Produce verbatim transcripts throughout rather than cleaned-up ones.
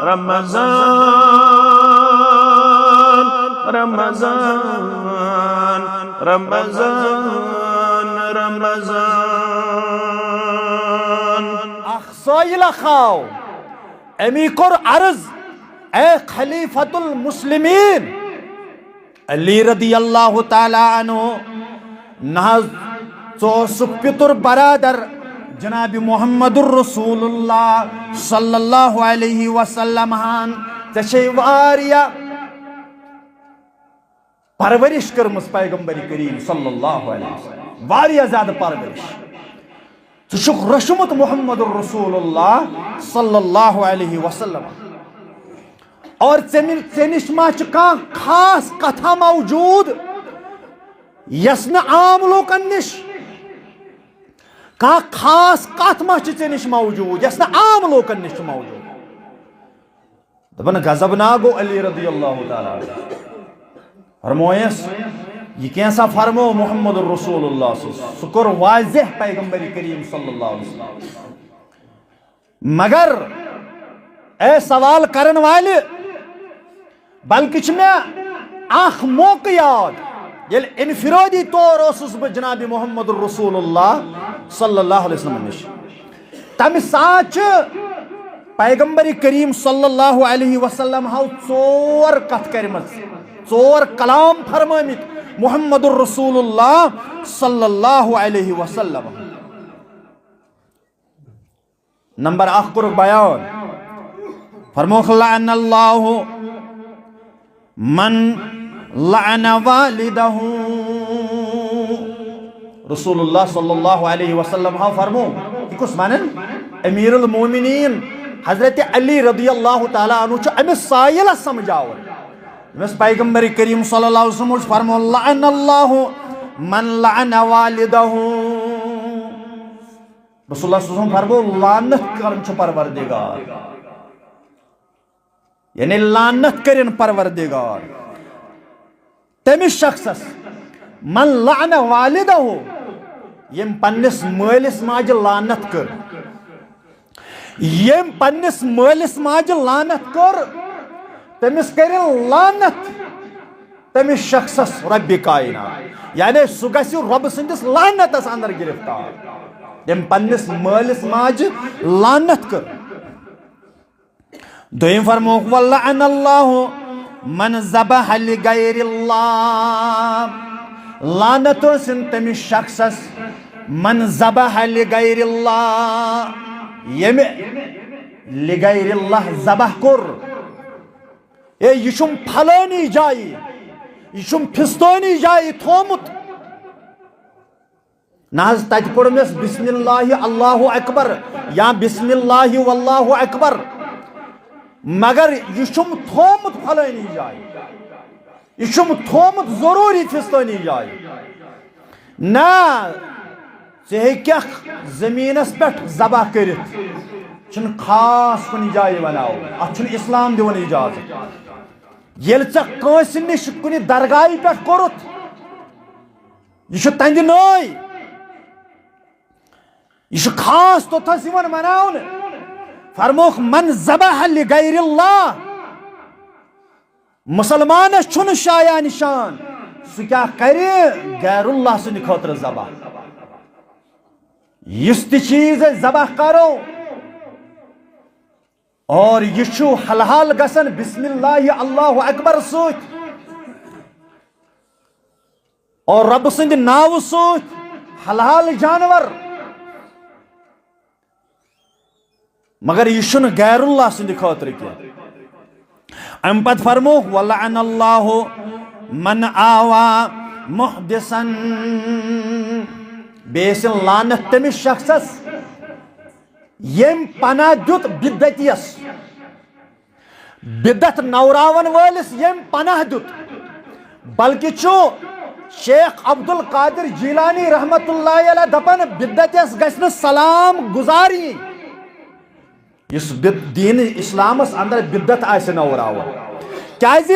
رمضان، رمضان، رمضان، رمضان۔ اکھ سٲیِل اکھ آو، أمی کوٚر عرض، اے خلیفۃ المسلمین، علی رضی اللہ تعالیٰ عنہ، نہ حظ، ژٕ اوسُکھ پِتُر برادر جناب محمد رسول اللہ صلی اللہ علیہ وسلم ہن۔ ژےٚ چھے واریاہ پرورش کٔرمٕژ پیغمبر کریم صلی اللہ علیہ وسلم، واریاہ زیادٕ پرورش۔ ژٕ چھُکھ رچھمُت محمد رسول اللہ صلی اللہ علیہ وسلم۔ اور ژےٚ نِ-، ژےٚ نِش ما چھِ کانٛہہ خاص کتھا موجود یۄس نہٕ عام لوٗکن نِش، کانٛہہ خاص کتھ ما چھِ ژےٚ نِش موجود یۄس نہٕ عام لوٗکن نِش چھِ موجود؟ دپان غضبناک گوٚو علی رضی اللہ تعالیٰ عنہ۔ فرمویس، یہِ کینٛژھا فرمو محمد رسول اللہ صلی اللہ علیہ وسلم، سُہ کوٚر واضح پیغمبر کریم صلی اللہ علیہ وسلم۔ مگر اے سوال کرن والہِ، بلکہ چھُ مےٚ اکھ موقعہٕ یاد، ییٚلہِ انفرادی طور اوسُس بہٕ جناب محمد رسول اللہ صلی اللہ علیہ وسلم نِش۔ تمہِ ساتہٕ چھِ پیغمبر کریم صلی اللہ علیہ وسلم ہو ژور کتھ کرِمژ، ژور کلام فرمٲمٕتۍ محمد رسول اللہ صلی اللہ علیہ وسلم۔ نمبر اکھ کوٚرُکھ بیان، فرمووُکھ، لعن اللہ من لعن والدہ۔ رسول اللہ صلی اللہ علیہ وسلم ہا فرمو، یہِ کُس ونان؟ امیر المومنین حضرت علی رضی اللہ تعالیٰ عنہ چھُ أمِس سائلس سمجھاوان۔ أمِس پیغمبر کریم صلی اللہ علیہ وسلم اوس فرمو، لعن اللہ من لعن والدہ۔ رسول اللہ صلی اللہ علیہ وسلم فرمو، لعنت کرن چھُ پروردگار، یعنی لعنت کرن پروردگار تٔمِس شخصس، من لعن والدہ، ییٚمۍ پننِس مٲلِس ماجہِ لعنت کٔر، ییٚمۍ پننِس مٲلِس ماجہِ لعنت کٔر، تٔمِس کٔرِن لعنت تٔمِس شخصس رۄبِ کائنات، یعنی سُہ گژھِ رۄبہٕ سٕنٛدِس لعنتس اندر گرفتار۔ تٔمۍ پننِس مٲلِس ماجہِ لعنت کٔر۔ دوٚیِم فرمووُکھ، ولعن اللہ من ذبح لغیر اللہ۔ لعنت ٲسِن تٔمِس شخصس، من ذبح لغیر اللہ، ییٚمہِ لغیر اللہ ذبح کوٚر۔ اے، یہِ چھُم پھلٲنی جایہِ، یہِ چھُم فِستٲنی جایہِ تھومُت۔ نہ حظ، تتہِ پوٚرمس بسم اللہ اللہ اکبر یا بسم اللہ واللہ اکبر، مگر یہِ چھُم تھومُت پھلٲنی جایہِ، یہِ چھُم تھومُت ضروٗری فِستٲنی جایہِ۔ نہ، ژٕ ہیٚککھ زٔمیٖنس پٮ۪ٹھ ذبح کٔرِتھ، چھُنہٕ خاص کُنہِ جایہِ بناوُن، اتھ چھُنہٕ اسلام دِوان اجازت۔ ییٚلہِ ژےٚ کٲنٛسہِ نِش کُنہِ درگاہہِ پٮ۪ٹھ کوٚرُتھ، یہِ چھُ تَنٛدِ نٲے۔ یہِ چھُ خاص توٚتھس یِوان مناونہٕ۔ فرمووُکھ، من ذبح لغیر اللہ۔ مُسلمانس چھُنہٕ شایان شان، سُہ کیٛاہ کرِ غیر اللہ سٕنٛدِ خٲطرٕ ذبح۔ یُس تہِ چیٖز أسۍ ذبح کرو، اور یہِ چھُ حلال گژھان بسم اللہ اللہ اکبر سۭتۍ اور رۄبہٕ سٕنٛدِ ناوٕ سۭتۍ، حلال جانور۔ مگر یہِ چھُنہٕ غیر اللہ سٕنٛدِ خٲطرٕ کینٛہہ۔ اَمہِ پتہٕ فرمووُکھ، ولعن اللہ من آوی محدثا۔ بیٚیہِ ٲسِن لعنت تٔمِس شخصس، ییٚمۍ پناہ دیُت بدعتیس، بدعت نوراون وٲلِس ییٚمۍ پناہ دیُت۔ بلکہِ چھُ شیخ عبدالقادر جیلانی رحمت اللہ علیہ دپان، بدعتیس گژھِ نہٕ سلام گزار یِنۍ، یُس بد-، دین اسلامس اندر بدعت آسہِ نوراوان، کیازِ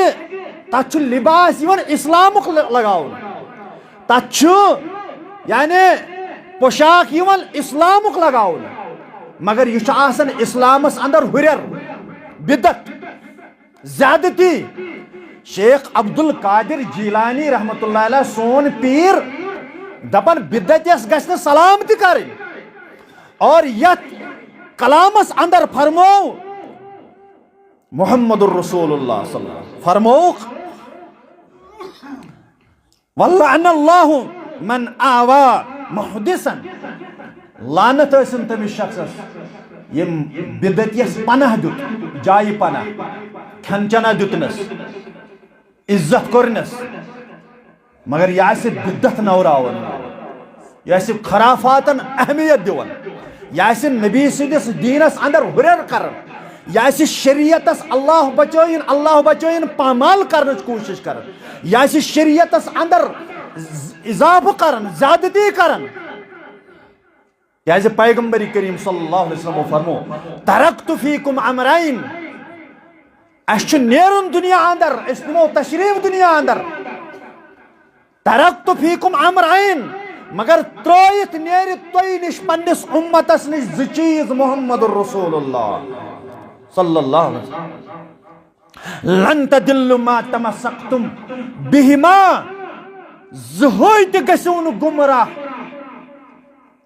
تتھ چھُ لباس یِوان اسلامُک ل-، لگاونہٕ۔ تتھ چھُ، یعنی، پوشاک یِوان اسلامُک لگاونہٕ، مگر یہِ چھُ آسان اسلامس اندر ہُرٮ۪ر۔ بدعت، زیادتی۔ شیخ عبدالقادر جیلانی رحمت اللہ علیہ، سون پیر، دپان بدعت یس گژھِ نہٕ سلام تہِ کرٕنۍ۔ اور یتھ کلامس اندر فرمو محمد الرسول اللہ صلی اللہ علیہ وسلم فرمووُکھ، "ولعن اللہ من آوى محدثا"، لعنت ٲسِن تٔمِس شخصس یم بدعت یس پناہ دیُت، جایہِ پناہ، کھٮ۪ن چنا دیُتنس، عزت کوٚرنس، مگر یہِ آسہِ بدعت نوراوان، یہِ آسہِ خرافاتن اہمیت دِوان، یہِ آسہِ نبی سٕنٛدِس دیٖنس اندر ہُرٮ۪ر کران، یہِ آسہِ شریعتس اللہ بچٲیِن، اللہ بچٲیِن پامال کرنٕچ کوٗشش کران، یہِ آسہِ شریعتس اندر اضافہٕ کران، زیادتی کران۔ کیازِ پیغمبر کریم صلی اللہ علیہ وسلم فرمو، "ترکت فیکم امرین"، اسہِ چھُ نیرُن دُنیا اندر، أسۍ نِمو تشریف دُنیا اندر۔ "ترکت فیکم امرین"، مگر ترٲیِتھ نیرِ تۄہہِ نِش، پننِس امتس نِش زٕ چیٖز، محمد رسول اللہ صلی اللہ علیہ وسلم۔ "لن تضلوا ما تمسکتم بہما"، زٕہٕے تہِ گٔژھِو نہٕ گمراہ،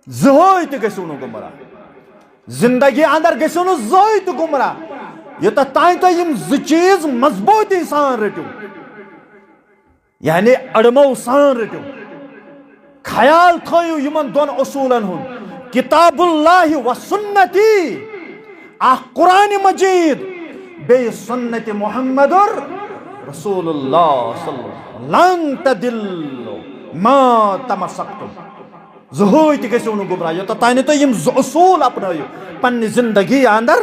زٕہٕے تہِ گٔژھِو نہٕ گمراہ، زندگی اندر گٔژھِو نہٕ زٕہٕے تہِ گمراہ، یوٚتتھ تام تُہۍ یِم زٕ چیٖز مضبوٗطی سان رٔٹِو۔ یعنی اڑمو سان رٔٹِو۔ خیال تھٲیِو یِمن دۄن اصوٗلن ہُنٛد، کتاب اللہ و سنتی، اکھ قرآن مجید، بیٚیہِ سنت محمد رسول اللہ صلی اللہ علیہ وسلم۔ "لن تضلوا ما تمسکتم"، زٕہٕے تہِ گٔژھِو نہٕ گمراہ، یوٚتتھ تام نہٕ تُہۍ یِم زٕ اصوٗل اپنٲیِو پننہِ زندگی اندر۔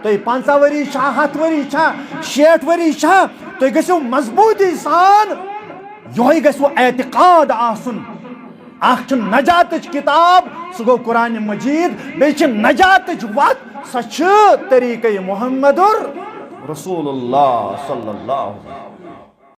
تُہۍ پنٛژاہ ؤری چھا، ہتھ ؤری چھا، شیٹھ ؤری چھا، تُہۍ گٔژھِو مضبوٗطی سان، یِہوٚے گژھِ وۄنۍ اعتقاد آسُن۔ اکھ چھُ نجاتٕچ کتاب، سُہ گوٚو قرآن مجید، بیٚیہِ چھِ نجاتٕچ وتھ، سۄ چھِ طریٖقے محمد رسول اللہ صلی اللہ علیہ وسلم۔